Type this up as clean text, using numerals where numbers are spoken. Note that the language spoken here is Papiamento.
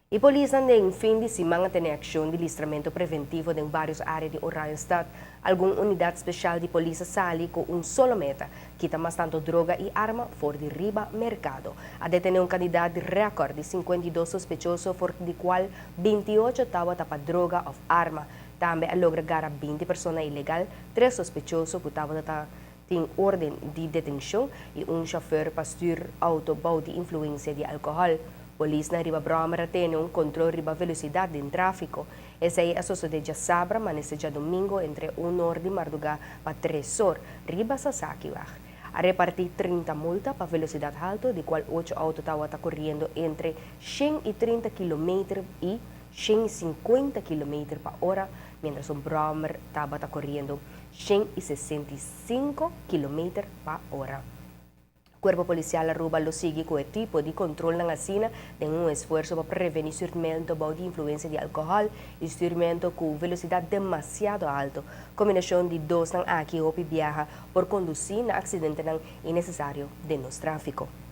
E polis den fin di siman a tene accion di listramento preventivo den varios area di Oranjestad. Algun unidad special di polis a sali cu un solo meta: kita mas tanto droga y arma for di riba mercado. A detene un cantidad record di 52 sospechoso, for di cual 28 tabata pa droga of arma. Tambe a logra gara 20 persona ilegal, 3 sospechoso cu tabata tin orden di detencion y un chauffeur pa stuur auto bou di influencia di alcohol. Polis na riba brommer a tene un control riba velocidad den trafico. Esaki a sucede diasabra, manece diadomingo, entre 1 or di marduga pa 3 or, riba Sasakiweg. A reparti 30 multa pa velocidad halto, di cual 8 auto tabata coriendo entre 130 km y 150 km pa ora, mientras un brommer tabata coriendo 165 km pa ora. Cuerpo Policial Aruba lo sigui cu e tipo di control asina den un esfuerso pa preveni stuurmento di influencia di alcohol y stuurmento cu velocidad demasiado halto. Combinacion di dos nan aki hopi biaha por conduci na accidente innecesario den nos trafico.